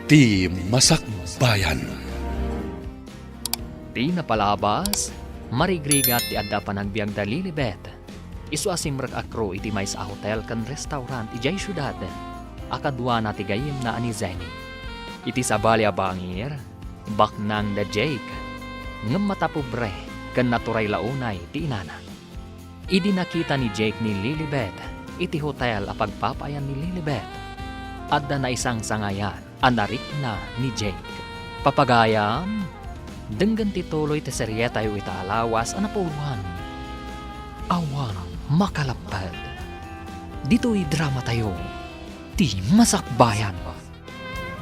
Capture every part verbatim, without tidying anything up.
Ti Masakbayan. Ti napalabas, marigrigat ti adda panagbiag da Lilibet. Isu a simrek a crew iti maysa a hotel ken restaurant idiay siudad a kaduana ti gayyemna a ni Zenny. Iti sabali a bangir, baknang da Jake, ngem matapobre ken naturay la unay ti inana. Idi nakita ni Jake ni Lilibet iti hotel a pagpapaayan ni Lilibet, adda naisangsangayan a narikna ni Jake. Papagayam, denggen ti tuloy ti serietayo ita a lawas a napuruan. Awan makalapped. Ditoy dramatayo, Ti Masakbayan.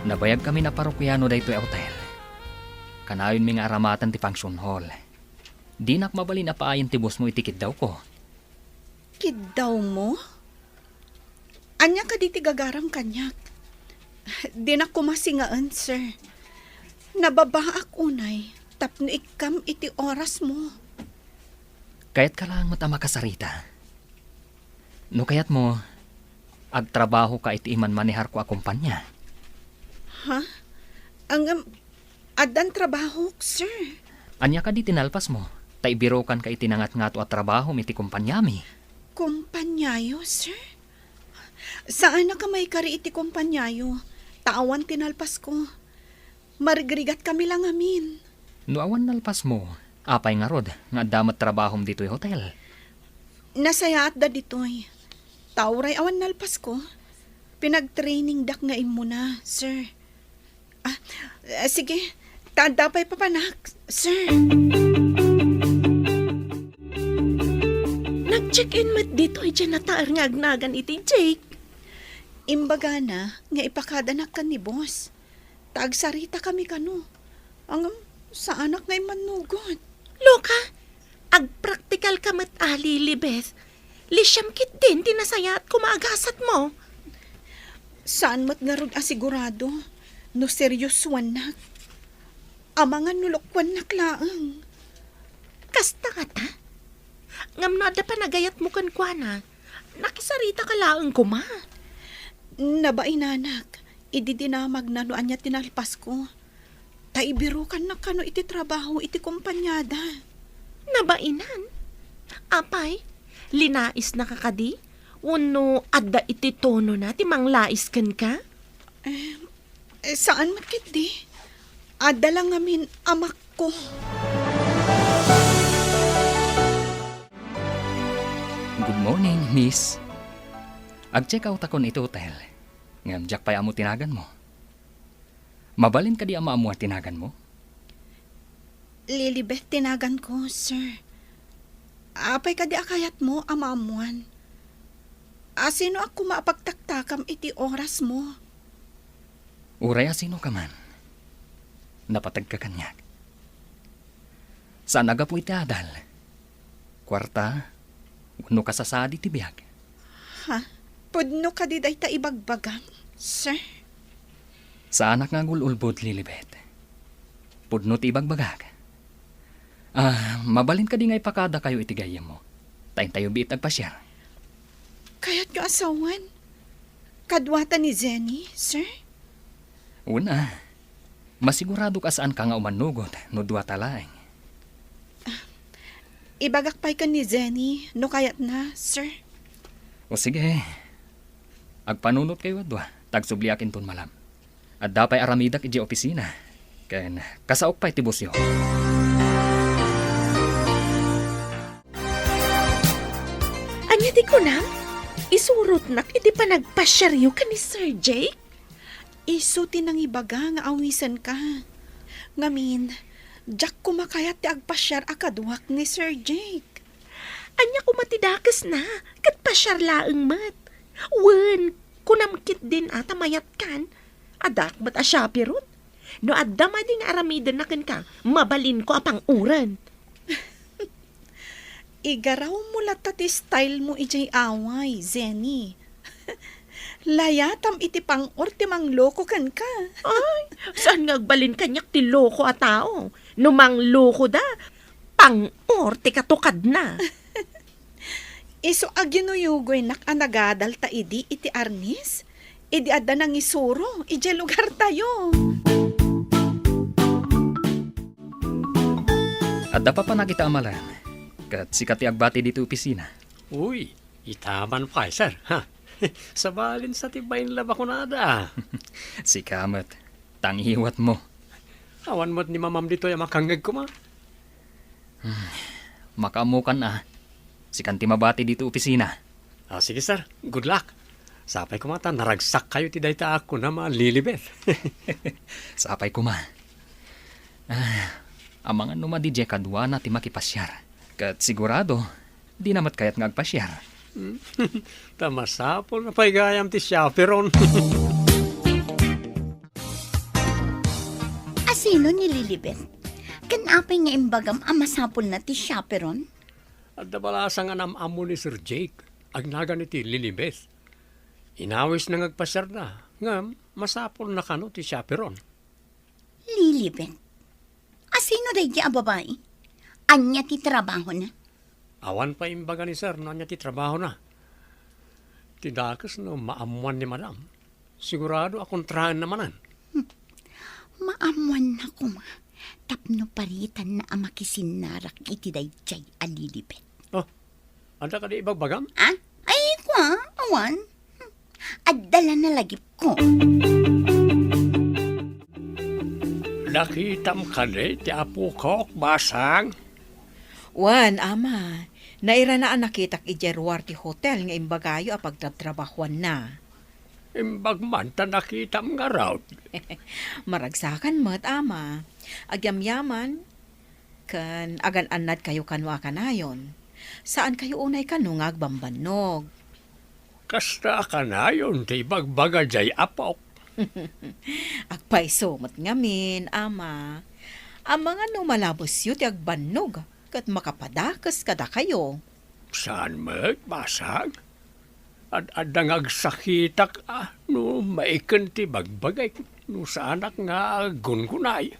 Nabayagkami a parokiano daytoy a hotel. Kanayonmi nga aramaten ti function hall. Dinak mabalin a paayen ti boss mo iti kiddawko. Kiddawmo? Ania kadi ti gagaram kaniak? Dinak koma singaen, sir. Nababaak unay tapno ikkam iti orasmo. Kayatka laeng met a makasarita. No kayatmo, agtrabahoka iti imanmaneharko a kompania. Ha? Ngem, addan trabahok, sir. Ania kadi ti nalpasmo? Ta ibirukanka iti nangatngato a trabahom iti kompaniami. Kompaniayo, sir? Saanak a maikari iti kompaniayo, ta awan ti nalpasko. Marigrigatkami la ngamin. No awan nalpasmo, apay ngarud nga adda met trabahom ditoy hotel? Nasayaatda ditoy. Ta uray awan nalpasko, pinagtrainingdak nga immuna, sir. Ah, ah, sige. Ta adda pay papanak, sir. Nag-check-in met ditoy diay nataer nga agnagan iti Jake. Imbagana nga ipakadanak ken ni boss. Ta agsaritakami kano. Ngem, saanak nga immannugot. Loka, agpraktikalka met a, Lilibet. Lisiam ketdin ti nasayaat koma a gasatmo. Saan met ngarud a sigurado no seriosoannak. Amangan no lokoannak laeng. Kasta ngata? Ngem no adda panagayatmo kenkuana, nakisaritaka laeng koma. Nabainanak, idi dinamagna no ania ti nalpasko. Ta ibirukannak kano iti trabaho iti kompaniada. Nabainan? Apay, linaisnaka kadi? Wenno adda iti tonona ti manglais kenka? Eh, eh, saan met ketdi? Adda la ngamin amakko. Good morning, miss. Ag-check out akon iti hotel. Ngem diak pay ammo ti naganmo. Mabalin kadi a maammuan ti naganmo? Lilibet ti naganko, sir. Apay kadi a kayatmo a maammuan? Asinoak koma a pagtaktakam iti orasmo? Uray asinoka man, napategka kaniak. Saan a gapu iti adal, kuarta, wenno kasasadi ti biag. Ha? Pudno kadi dayta ibagbagam, sir? Saanak nga agul-ulbod, Lilibet. Pudno ti ibagbagak. Ah, mabalin kadi nga ipakadakayo iti gayyemmo? Ta intayo biit agpasiar. Kayatyo a sawen? Kaduata ni Zenny, sir? Wen a. Masiguradok a saanka nga umannugot no duata laeng. Ah, ibagak pay ken ni Zenny no kayatna, sir. O sige. Agpanunotkayo a dua, ta agsubliak inton malam. Adda pay aramidak idiay opisina. Ken kasaok pay ti bossyo. Ania ti kunam? Isurotnak iti panagpasiaryo ken ni Sir Jake? Isu ti nangibaga nga awisenka. Ngamin, diak koma kayat ti agpasiar a kaduak ni Sir Jake. Ania koma ti dakesna? Ket pasiar laeng met. Wen, kunam ketdin a ta mayatkan. Addaak met a chaperone. No adda madi nga aramidenna kenka, mabalinko a pang-uren. Igarawmo latta ti style mo idiay away, Zenny. Layatam iti pang-or ti mangloko kenka. Ay, saan nga agbalin kaniak ti loko a tao? No manglokoda, pang-or ti katukadna. Isu a ginuyugoynak a nagadalta idi iti arnis, Idi adda nangisuro idiay lugartayo. Adda papanag ita a malem, ket sika ti agbati ditoy opisina. Uy, ita man pay, sir, ha? Sabalin sa ti bain la bakunada. Sika met, tangiwat mo. Awan met ni mamam ditoy a makangngeg koma. Hmm, makaammokan a. Sikan ti mabati ditoy opisina. Ah, sige, sir. Good luck. Sapay koma ta naragsak kayo ti dayta a kunam a Lilibet. Sapay koma. Ah, amangan no madi diay kaduana ti makipasiar. Ket sigurado, dina met kayat nga agpasiar. Hmm. Ta masapul na pay gayam ti chaperon. Asino ni Lilibet? Ken apay nga imbagam a masapulna ti chaperon? Adda balasang a nam-ammo ni Sir Jake, agnagan iti Lilibet. Inawisna nga agpasiarda, ngem masapulna kano ti chaperon. Lilibet. Asino daydi a babai? Ania ti trabahona? Awan pay imbaga ni sir no ania ti trabahona. Ti dakes no maammoan ni madam, sigurado a kontraenna manen. Hmm. Maammoanna koma tapno paritanna a makisinnarak iti daydiay a Lilibet. Oh, adda kadi ibagbagam? Ah? Ay, kua, awan. Hmm. Adda la nalagipko. Nakitam kadi ti apokok, Basang? Wen, Ama. Nairana a nakitak idiay ruar ti hotel nga imbagayo a pagtrabtrabahuanna. Imbag man ta nakitam ngarud. Maragsakan met, Ama. Agyamyaman, ken agan-annadkayo kano a kanayon. Saankayo unay kano nga agbambannog. Kasta a kanayon ti ibagbaga diay apok. Agpayso met ngamin, Ama. Amangan no malabesyo ti agbannog ket makapadakes kadakayo. Saan met, Basang? Ad-adda nga agsakitak a no maiken ti bagbagik no saanak nga aggungunay.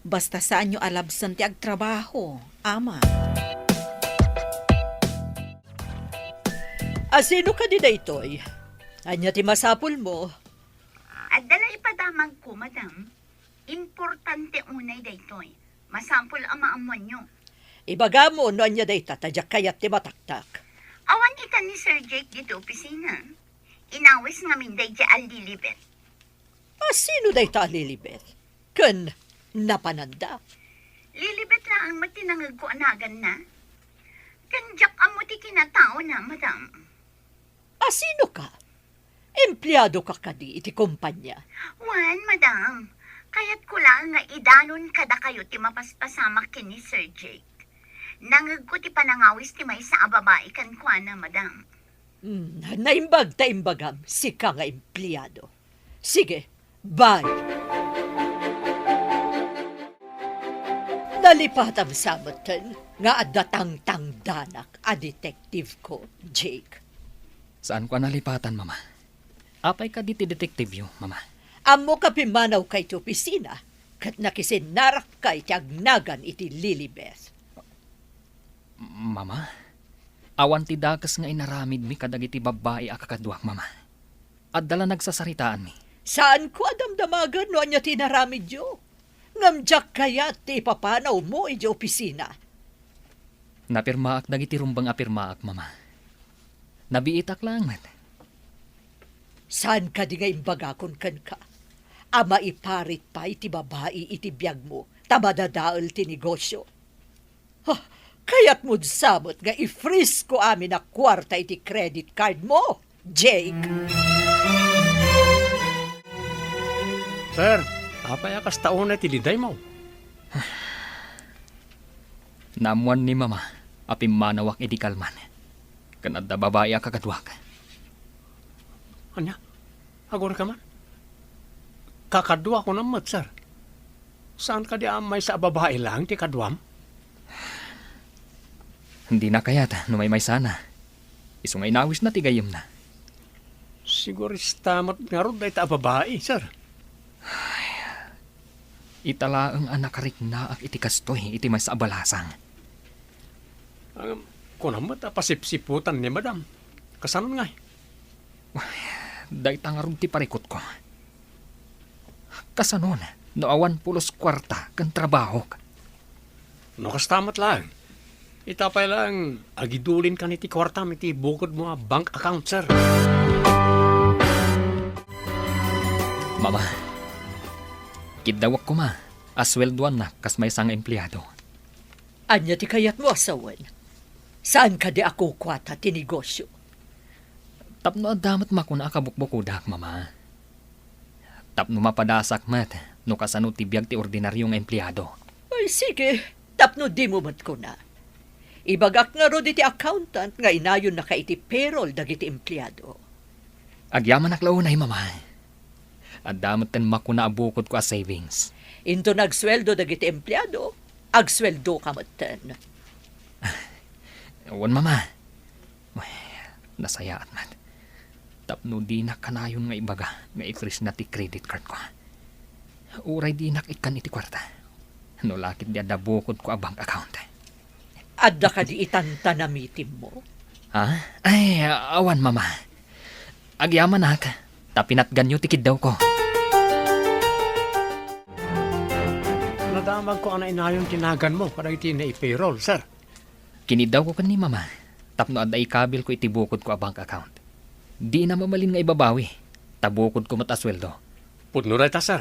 Basta saanyo a labsen ti agtrabaho, Ama. Asino kadi daytoy? Ania ti masapulmo? Adda la ipadamagko, madam. Importante unay daytoy. Masapul a maammoanyo. Ibagam no ania dayta ta diak kayat ti mataktak. Awan itan ni Sir Jake ditoy opisina. Inawis ngamin daydiay a Lilibet. Asino dayta a Lilibet? Ken napananda? Lilibet laeng met ti nangegko a naganna. Ken diak ammo ti kinataona, madam. Asino ka? Empleado ka kadi iti kompanya? Wen, madam. Kayatko laeng nga idanon kadakayo ti mapaspasamak ken ni Sir Jake. Nangegko ti panangawis ti maysa a babai kenkuana, madam. Hmm, naimbag ta imbagam, sika nga empleado. Sige, bye. Nalipatam sa metten nga adda tangtangdanak a detective ko, Jake. Saanko a nalipatan, Mama. Apay kadi ti detectiveyo, Mama? Ammok a pimmanawka iti opisina ket nakisinnarakka iti agnagan iti Lilibet. Mama, awan ti dakes nga inaramidmi kadagiti babbai a kakaduak, Mama. Adda la nagsasaritaanmi. Saanko a damdamagen no ania ti inaramidyo. Ngem diak kayat ti ipapanawmo idiay opisina. Napirmaak dagiti rumbeng a pirmaak, Mama. Nabiitak laeng met. Saan kadi nga imbagakon kenka a maiparit pay ti babai iti biagmo ta madadael ti negosio? Ha, kayatmod sa met nga i-freeze ko amin a kuarta iti credit card mo, Jake? Sir, apay a kasta unay ti lidaymo? Naammoan ni Mama a pimmanawak idi kalman. Ken adda babai a kakaduak. Ania? Agurayka man? Kakadua ko met, sir. Saan kadi a maysa a babai laeng ti kaduam? Dina kayat no maymaysana. Isu nga inawisna ti gayyemna. Sigurista met ngarud dayta a babai, sir. Ita laeng a nakariknaak iti kastoy iti maysa a balasang. Ngem, kunam met a pasipsiputan ni Madam. Kasano ngay? Dayta ngarud ti parikutko. Kasanon no awan pulos kuarta ken trabahok? No kasta met laeng, ita pay laeng, agidulinkan iti kuartam iti bukodmo a bank account, sir. Mama, kiddawek koma a sueldoannak kas maysa nga empleado. Ania ti kayatmo a sawen? Saan kadi a kukuata ti negosio? Tapno adda met makuna a kabukbukodak, Mama. Tapno mapadasak met no kasano ti biag ti ordinario nga empleado. Ay, sige, tapno dimo met kuna. Ibagak ngarud iti accountant nga inayonnaka iti payroll dagiti empleado. Agyamanak la unay, Mama. Adda metten makuna a bukodko a savings. Inton agsueldo dagiti empleado, agsueldoka metten. Wen, Mama. Uy, nasayaat met. Tapno dinak kanayon nga ibaga nga i-freeze na ti credit card ko. Uray dinak ikkan iti kuarta. No la ketdi adda bukodko a bank account. Adda kadi itan ta namitimmo? Ha? Ay, awan, Mama. Agyamanak, ta pinatganyo ti kiddawko. Nadamagko a nainayon ti naganmo kadagiti nai-payroll, sir. Kiniddawko ken ni Mama tapno adda ikabilko iti bukodko a bank account. Dina mabalin nga ibabawi, ta bukodko met a sueldo. Pudno dayta, sir.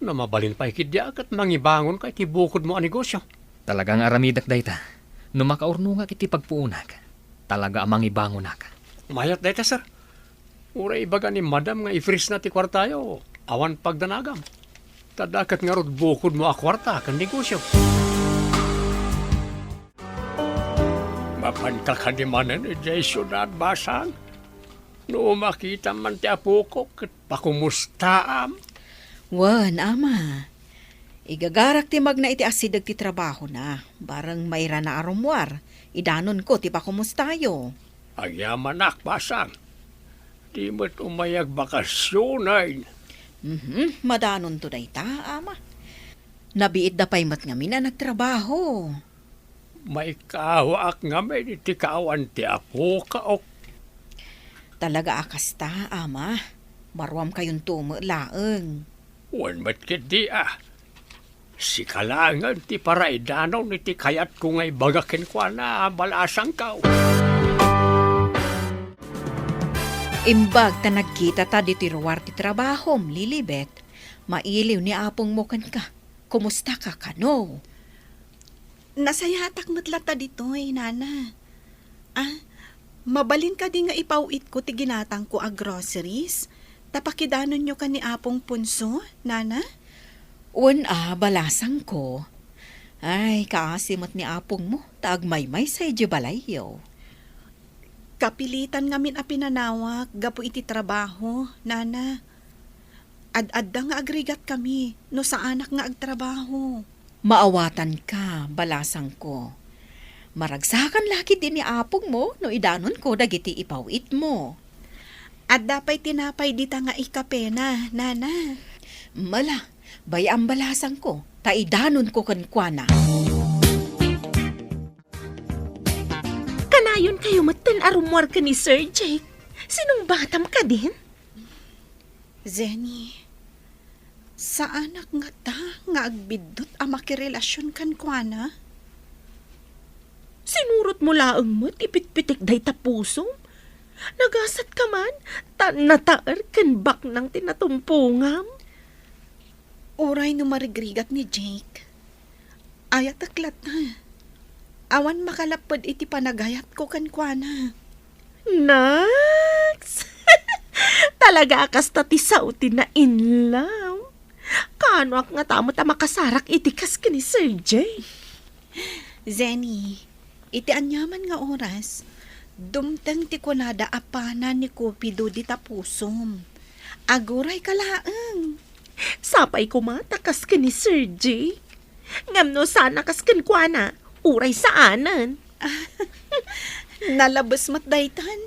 No mabalin pay ketdi a ket mangibangonka iti bukodmo a negosio. Talaga nga aramidek dayta. No makaurnongak iti pagpuonak, talaga a mangibangonak. Mayat dayta, sir. Uray ibaga ni Madam nga i-freeze na ti kuartayo, awan pagdanagam. Ta adda ket ngarud bukodmo a kuarta ken negosio. Mapanka kadi manen idiay siudad, Basang? No makitam man ti apoko ket pakumustaam. Wen, Ama. Igagarak ti magna iti asideg ti trabahona, bareng mairana a rummuar, idanonko ti pakumustayo. Agyamanak, Basang. Di met umay agbakasionen. Mhm, madanonto dayta, Ama. Nabiitda pay met ngamin a nagtrabaho. Maikawaak ngamin iti kaawan ti apoka, ok. Talaga a kasta, Ama. Maruamkayonto met laeng. Wen met ketdi a. Sika laengen ti paraidanon iti kayatko nga ibaga kenkuana, balasangko. Imbag ta nagkitata ditoy ruar ti trabahom, Lilibet, mailiw ni apongmo kenka. Kumusta ka kano? Nasayaatak met latta ditoy, Nana. Ah, mabalin kadi nga ipaw-itko ti ginatangko a groceries? Ta pakidanonyo ken ni Apong Ponso, Nana? Wen a, balasangko. Ay, kaasi met ni apongmo, ta agmaymaysa idiay balayyo. Kapilitan ngamin a pinanawak gapu iti trabaho, Nana. Ad-adda nga agrigatkami no saanak nga agtrabaho. Maawatanka, balasangko. Maragsakan la ketdi ni apongmo no idanonko dagiti ipaw-itmo. Adda pay tinapay dita nga ikapena, Nana. Mala, bay-am, balasangko, ta idanonko kenkuana. Kanayonkayo metten a rummuar ken ni Sir Jake. Sinungbatam kadin? Zenny, saanak ngata nga agbiddut a makirelasion kenkuana? Sinurotmo laeng met ti pitpitik dayta pusom. Nagasatka man, ta nataer ken baknang ti natumpongam. Uray no marigrigat ni Jake, ayatek latta. Awan makalapped iti panagayatko kenkuana. Naks! Talaga a kasta ti sao ti na-in-love. Kaanoak ngata met a makasarak iti kas ken ni Sir Jay? Zenny, iti aniaman nga oras, dumteng ti kunada a pana ni Cupido dita pusom. Agurayka laeng. Sapay koma ta kas ken ni Sir Jay. Ngem no saan a kas kenkuana, uray saanen. Nalabes met daytan.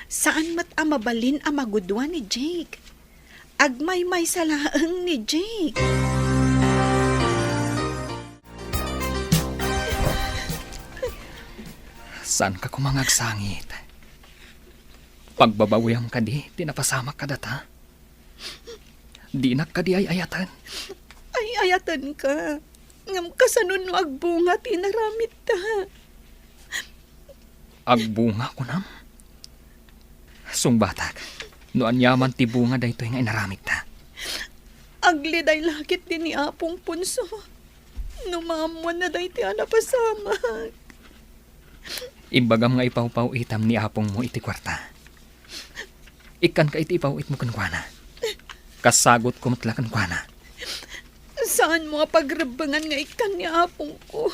Saan met a mabalin a magudua ni Jake. Agmaymaysa laeng ni Jake. Saanka koma nga agsangit? Pagbabawiam kadi ti napasamak kadata? Dinak kadi ay-ayaten? Ay-ayatenka. Ngem kasano no agbunga ti inaramidta? Agbunga, kunam? Sungbatak, no aniaman ti bunga daytoy nga inaramidta. Agliday la ketdi ni Apong Ponso no maammoanna daytoy a napasamak. Imbagam nga ipawpaw-itam ni apongmo iti kuarta. Ikkanka iti ipaw-itmo kenkuana. Kasagutko met la kenkuana. Saanmo a pagrebbengan nga ikkan ni apongko.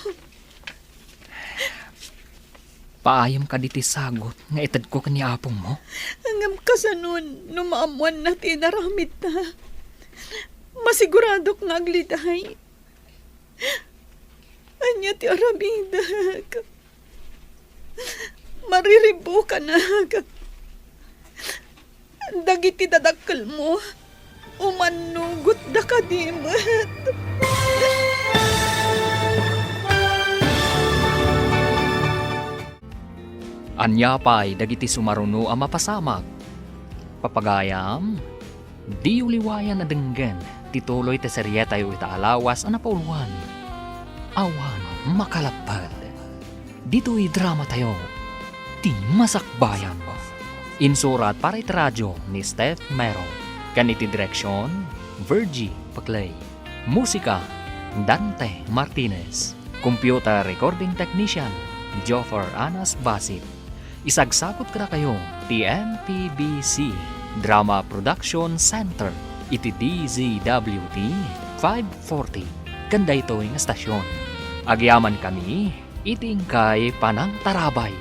Paayem kadi ti sagut nga itedko ken ni apongmo? Ngem kasano no maammoanna ti inaramidta? Masiguradok nga agliday. Ania ti aramidek? Mariribbukanak. Dagiti dadakkelmo, umannugotda kadi met. Ania pay dagiti sumaruno a mapasamak? Papagayam, diyo liwayan a denggen ti tuloy ti serietayo ita a lawas a napauluan, Awan Makalapped. Ditoy dramatayo, Ti Masakbayan. Insurat para iti radio ni Steph Mero, ken iti direksion, Virgie Paclay. Musika, Dante Martinez. Computer recording technician, Joffer Anas Basit. Isagsagut kadakayo ti M P B C Drama Production Center iti D Z W T five forty ken daytoy nga stasyon. Agyamankami iti inkay panangtarabay.